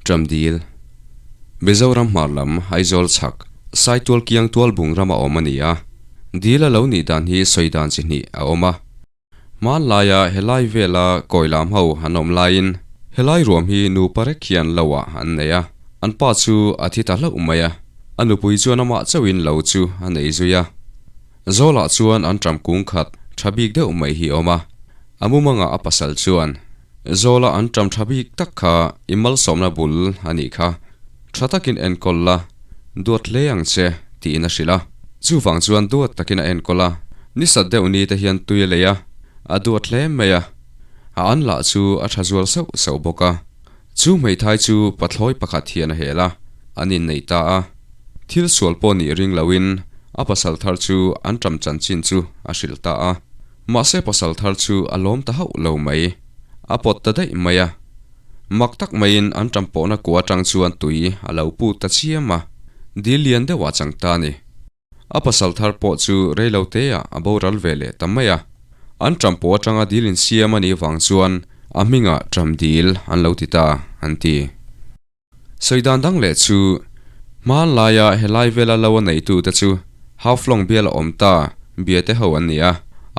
Ṭamdil, Mizoram hmar lam Aizawl chhak Saitual kiang tualbung rama awm a ni a. Dil a lo nih dan hi sawi dan chi hnih a awm a. Hmanlaia helai vela kawilam ho an awm laiin helai ruam hi nupa rek hian lo ah an nei a. An pa chu a thi ta hlauh mai a, a nupui chuan amah chauhin lo chu a nei zui a. Zawlah chuan an ṭam kung khat ṭha bik deuh mai hi a awm a, a mumangah a pasal chuan, Zawla an ṭam ṭha bik tak kha i malsawmna bul a nih kha, ṭha takin enkawl la, duat hle ang che, tiin a hrilh a. Chuvang chuan duat takin a enkawl a, ni sat deuh ni te hian tui a lei a, a duat hle mai a, a an lah chu a ṭha zual sauh sauh bawk a. Chu hmeithai chu pathlawi pakhat hian a hel a, an inneih ta a. Thil sual pawh nih ring loin a pasal thar chu an ṭam chanchin chu a hrilh ta a. Mahse pasal thar chu a lawm ta hauh lo mai. A pawt ta daih mai a. Mak tak maiin an ṭam pawhna kua aṭang chuan tui a lo put ta chiam a. Dil lian deuh ah chang ta a ni. A pasal thar pawh chu reilo teah a boral ve leh ta mai a. An ṭam pawh aṭanga dil insiam a nih vang chuan a hmingah ṭam dil an lo ti ta, an ti. Sawi dan dang leh chu, hmanlaia helai vela lo a neitute chu Haflong bial a awm ta biate ho an ni a,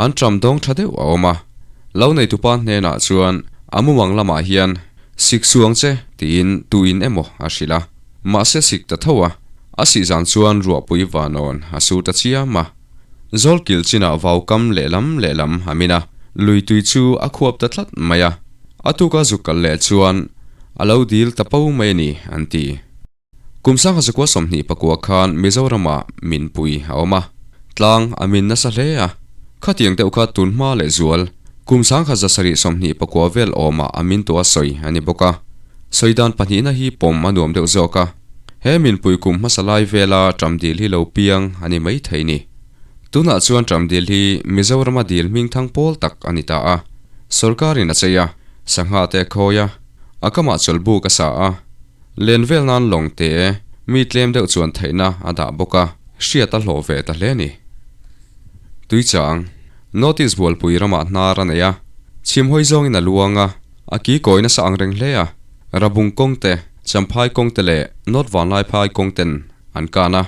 an ṭam dawng ṭha deuh a awm a. Lo neitupa hnenah chuan a mumang lamah hian sik suang che tiin tuin emaw a hrilh a. Mahse sik ta tho a, a sih zan chuan ruahpui vanawn a sur ta chiam a. Zawlkil chinah vaukam lehlam lehlam a min a, lui tui chu a khuap ta tlat mai a. A tuka zuk kal leh chuan a lo dil ta po mai a ni, an ti. Kum sangha zakua 24 khan Mizoramah min pui a awm a, tlang a min nasa hle a. Khatiang deuh kha tun hma leh zual kum 1729 vel awmah a min tawh a sawi a ni bawk a. Sawi dan pahnihna hi pawm a nuam deuh zawk a, he minpui kum hmasa lai vela Ṭamdil hi lo piang a ni mai thei ni. Tunah chuan Ṭamdil hi Mizorama dil hmingthang pawl tak a ni ta a, sawrkarin a chei a, sangha te a khawi a, a kamah chawlhbuk a sa a, len vel nan lawng te mi tlem deuh chuan theihna a dah bawk a, hriat a hlawh ve ta hle a ni. Tuichang, Notice bualpui ramah hnar a nei a, chhim hawi zawngin a luang a, a ki kawi nasa ang reng hle a, Rabung kawng te, Champhai kawng te leh North Vanlaiphai kawng ten an kan a.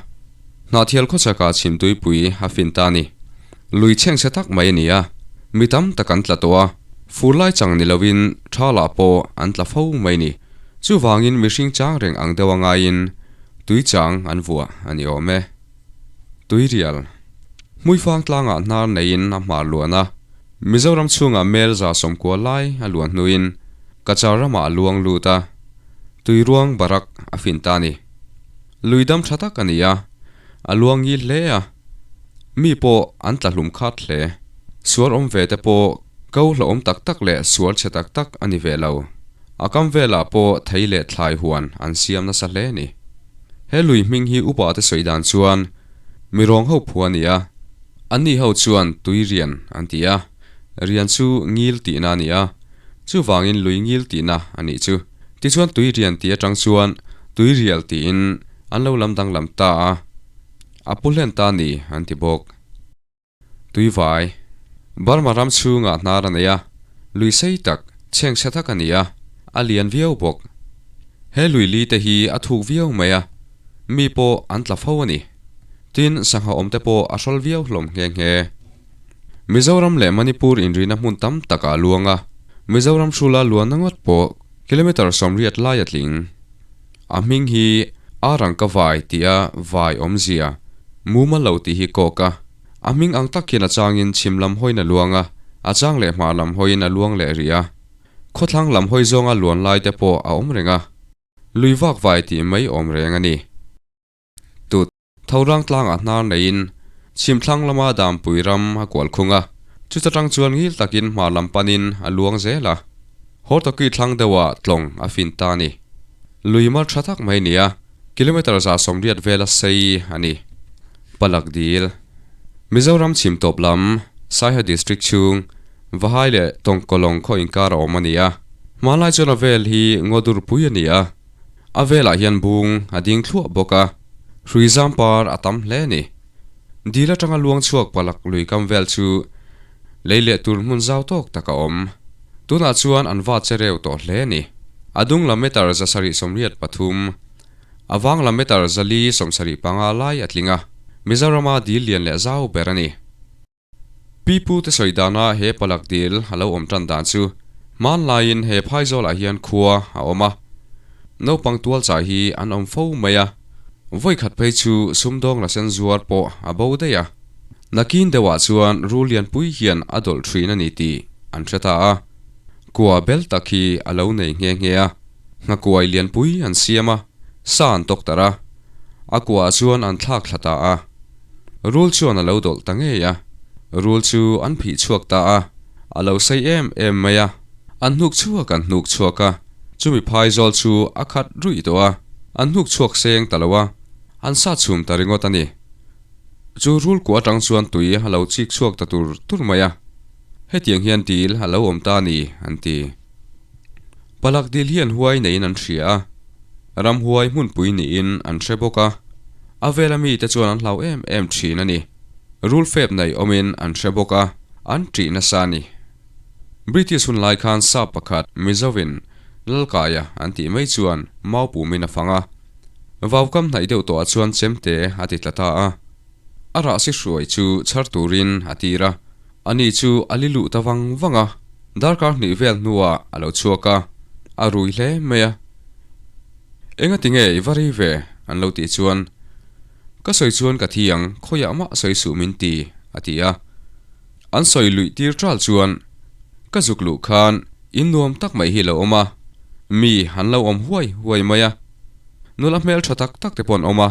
Hnahthial khawchhakah chhim tuipui a fin ta a ni. Lui chhengchhe tak mai a ni a, mi tam tak an tla tawh a, fur lai chang ni loin tha lah pawh an tla fo mai a ni. Chuvangin mihring chang reng ang deuh a ngaiin tui chang an vuah a ni awm e. Tuirial. Hmuifang tlangah hnar neiin a hmar luan a, Mizoram chhungah mel 190 lai a luan hnuin Cachar ramah a luang lut a, Tuiruang Barak a fin ta a ni. Lui dam tha tak a ni a, a luang ngil hle a, mi pawh an tla hlum khat hle. Sual awm ve te pawh ko hlauhawm tak tak leh sual chhe tak tak a ni ve lo. A kam velah pawh thei leh thlai huan an siam nasa hle a ni. He lui hming hi upa te sawi dan chuan mi rawng ho phu a ni a, anni ho chuan tui rian an ti a, rian chu ngil tihna a ni a, chuvangin lui ngil tihna a nih chu. Tichuan tui rian tih atang chuan tui rial tiin an lo lam danglam ta a, a pu hlen ta a ni an ti bawk. Tuivai, Burma ram chhungah hnar a nei a, lui sei tak, chhengchhe tak a ni a, a lian viau bawk. He lui li te hi a thuk viau mai a, mi pawh an tla fo a ni. Tin, sangha awm te pawh a hrawl viau hlawm nghe nghe. Mizoram leh Manipur inrina hmun tam takah a luang a, Mizoram hrula luanna ngawt pawh kilometre 80 lai a tling. A hming hi Arangka vai tia vai awmzia mumal lo tih hi kawk a. A hming ang tak hian a changin chhim lam hawiin a luang a, a chang leh hmar lam hawiin a luang leh rih a. Khawthlang lam hawi zawnga luan lai te pawh a awm reng a. Lui vak vai tih mai awm reng a ni. Tut. Thorang tlangah hnar neiin chhimthlang lama Dampui ram a kual khung a, chuta tang chuan ngil takin hmar lam panin a luang zel a. Hortoki thlang deuhah tlawng a fin ta a ni. Lui mar tha tak mai nia, kilometre 180 vela sei a ni. Palak dil. Mizoram chhim tawp lam, Saiha District chhung, Vahai leh Tawngkawlawng khaw inkar a awm a ni a. Hmanlai chuan a vel hi ngaw durpui a ni a. A velah hian bung a ding thluah bawk a, hrui zam par a tam hle a ni. Dil atanga luang chhuak palak lui kam vel chu lei leh tur hmun zau tawk tak a awm. Tunah chuan an va che reu tawh hle a ni. A dung lam meter 783, a vang lam meter 475 lai a tling a, Mizorama dil lian leh zau ber a ni. Pipu te sawi dana he palak dil a lo awm tan dan chu hmanlaiin he phaizawlah hian khua a awm a, naupang tualchai hi an awm fo mai a, vawikhat phei chu sumdawng la sen zuar pawh a bo daih a, nakin deuhah chuan rul lianpui hian a dawlh thin a ni tih an hre ta a, kua bel tak hi a lo nei nghe nghe a, nghakuai lianpui an siam a, sa an tawk tarh a, a kuaah chuan an thlak thla ta a. Rul chuan a lo dawlh ta ngei a, rul chu an phih chhuak ta a, a lo sei em em mai a, an hnuk chhuak an hnuk chhuak a, chumi phai zawl chu a khat ruih tawh a, an hnuk chhuak seng ta lo a, an sa chhum ta ringawt a ni. Chu rul kuah atang chuan tui a lo chik chhuak ta tur tur mai a, hetiang hian dil a lo awm ta a ni, an ti. Palak dil hian huai neiin an hria a, ramhuai hmunpui niin an hre bawk a, a vela mite chuan an hlau em em thin a ni. Rul fep nei awmin an hre bawk a, an ṭih nasa a ni. British hun lai khan sap pakhat Mizovin Lalkaia an tih mai chuan mau pumin a fang a, vaukam hnaih deuh tawhah chuan chemte a ti tla ta a. A rahsi hruai chu chhar turin a tir a, ani chu a li luh ta vang vang a, darkar hnih vel hnuah a lo chhuak a, a rui hle mai a. Enga ti nge i va rei ve? an lo tih chuan, Ka sawi chuan ka thi ang, khawiah mah sawi suh min ti, a ti a. An sawi luih tir ṭal chuan, Ka zuk luh khan in nuam tak mai hi lo awm a, mi an lo awm huai huai mai a, nula hmelṭha tak tak te pawh an awm a,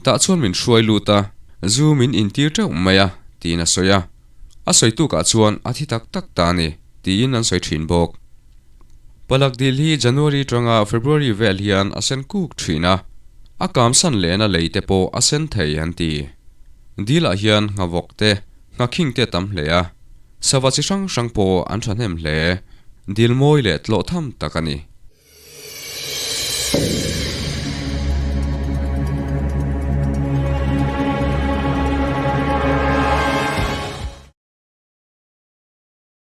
Tah chuan min hruai lut a, zu min intir teuh mai a, tiin a sawi a. A sawi tukah chuan a thi tak tak ta a ni, tiin an sawi thin bawk. Palak dil hi January tanga February vel hian a sen kuk thin a, a kam san lehna lei te pawh a sen thei an ti. Dilah hian nghavawk te, nghakhing te a tam hle a, sava chi hrang hrang pawh an thahnem hle. Dil mawi leh tlawh tham tak a ni.